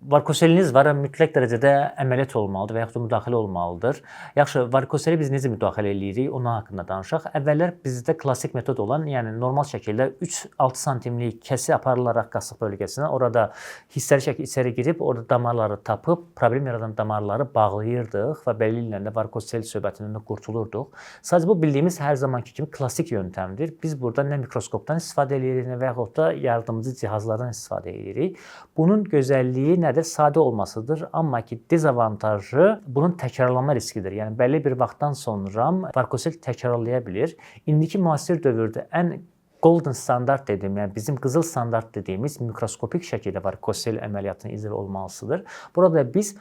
Varikoseliniz var, mütləq dərəcədə əməliyyat olmalıdır və yaxud da müdaxilə olmalıdır. Yaxşı, varikoseli biz necə müdaxilə eləyirik, onun haqqında danışaq. Əvvəllər bizdə klassik metod olan, yəni normal şəkildə 3-6 santimlik kəsi aparılaraq qasıq bölgəsinə, orada hissəli şəkildə içəri girib, orada damarları tapıb, problem yaradan damarları bağlayırdıq və beləliklə də varikosel söhbətindən də qurtulurduq. Sadəcə bu bildiyimiz hər zamanki kimi klassik yöntəmdir. Biz burada nə mikroskopdan istifadə eləyirik, nə və yaxud da yardımcı cihazlardan istifadə edirik. Bunun gözəlliyi nədir? Sadə olmasıdır, amma ki dezavantajı bunun təkrarlanma riskidir. Yəni bəlli bir vaxtdan sonra varikosel təkrarlaya bilir. İndiki müasir dövrdə ən golden standart dediyim, yəni bizim qızıl standart dediyimiz mikroskopik şəkildə varikosel əməliyyatının icra olunmasıdır. Burada biz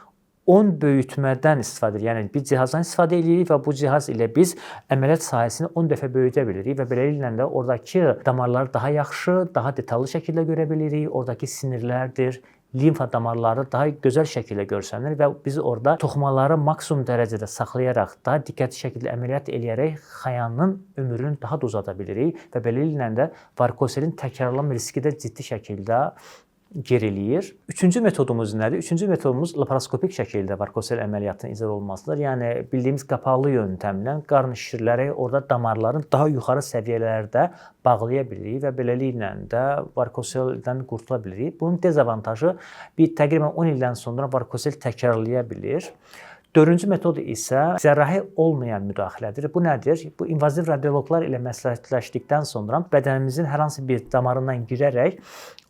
10 böyütmədən istifadə edirik. Yəni bir cihazdan istifadə edirik və bu cihaz ilə biz əməliyyat sahəsini 10 dəfə böyüdə bilirik və beləliklə də oradakı damarları daha yaxşı, daha detallı şəkildə görə bilirik. Oradakı sinirlərdir, limfa damarları daha gözəl şəkildə görsənir və biz orada toxumaları maksimum dərəcədə saxlayaraq, daha diqqətli şəkildə əməliyyat eləyərək xayanın ömrünü daha da uzada bilirik və beləliklə də varikoselin təkrarlanma riski də ciddi şəkildə geriləyir. Üçüncü metodumuz nədir? Üçüncü metodumuz laparoskopik şəkildə varikosel əməliyyatının icra olunmasıdır. Yəni bildiyimiz qapalı yöntəmlə qarın şişirilərək orada damarların daha yuxarı səviyyələrdə bağlaya bilirik və beləliklə də varikoseldən qurtula bilirik. Bunun dezavantajı bir təqribən 10 ildən sonra varikosel təkrarlaya bilir. Dördüncü metod isə cərrahi olmayan müdaxilədir. Bu nədir? Bu invaziv radioloqlar ilə məsləhətləşdikdən sonra bədənimizin hər hansı bir damarından girərək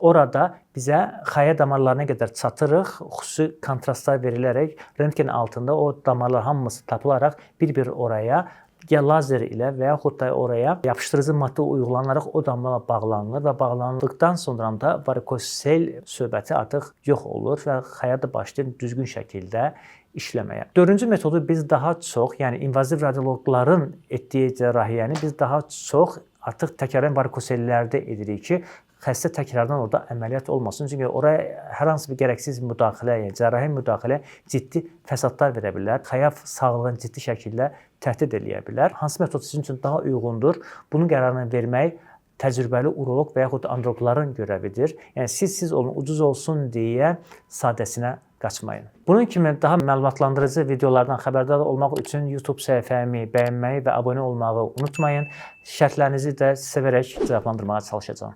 orada bizə xaya damarlarına qədər çatırıq. Xüsusi kontrastlar verilərək rentgen altında o damarlar hamısı tapılaraq bir-bir oraya ya lazer ilə və yaxud da oraya yapışdırıcı maddə uyğulanaraq o damar bağlanılır və bağlandıqdan sonra da varikosel söhbəti artıq yox olur və xaya da başlayır düzgün şəkildə işləməyə. Dördüncü metodu biz daha çox, yəni invaziv radioloqların etdiyi cərrahiyyəni biz daha çox artıq təkrarlayan varikosellərdə edirik ki, xəstə təkrardan orada əməliyyat olmasın. Çünki oraya hər hansı bir gərəksiz müdaxilə, yəni cərrahi müdaxilə ciddi fəsadlar verə bilər. Xaya sağlığını ciddi şəkildə təhdid eləyə bilər. Hansı metod sizin üçün daha uyğundur? Bunun qərarını vermək təcrübəli uroloq və yaxud androloqların görəvidir. Yəni siz olun, ucuz olsun deyə sadəsinə qaçmayın. Bunun kimi daha məlumatlandırıcı videolardan xəbərdar olmaq üçün YouTube səhifəmi bəyənməyi və abunə olmağı unutmayın. Şərtlərinizi də sevərək cavablandırmağa çalışacağam.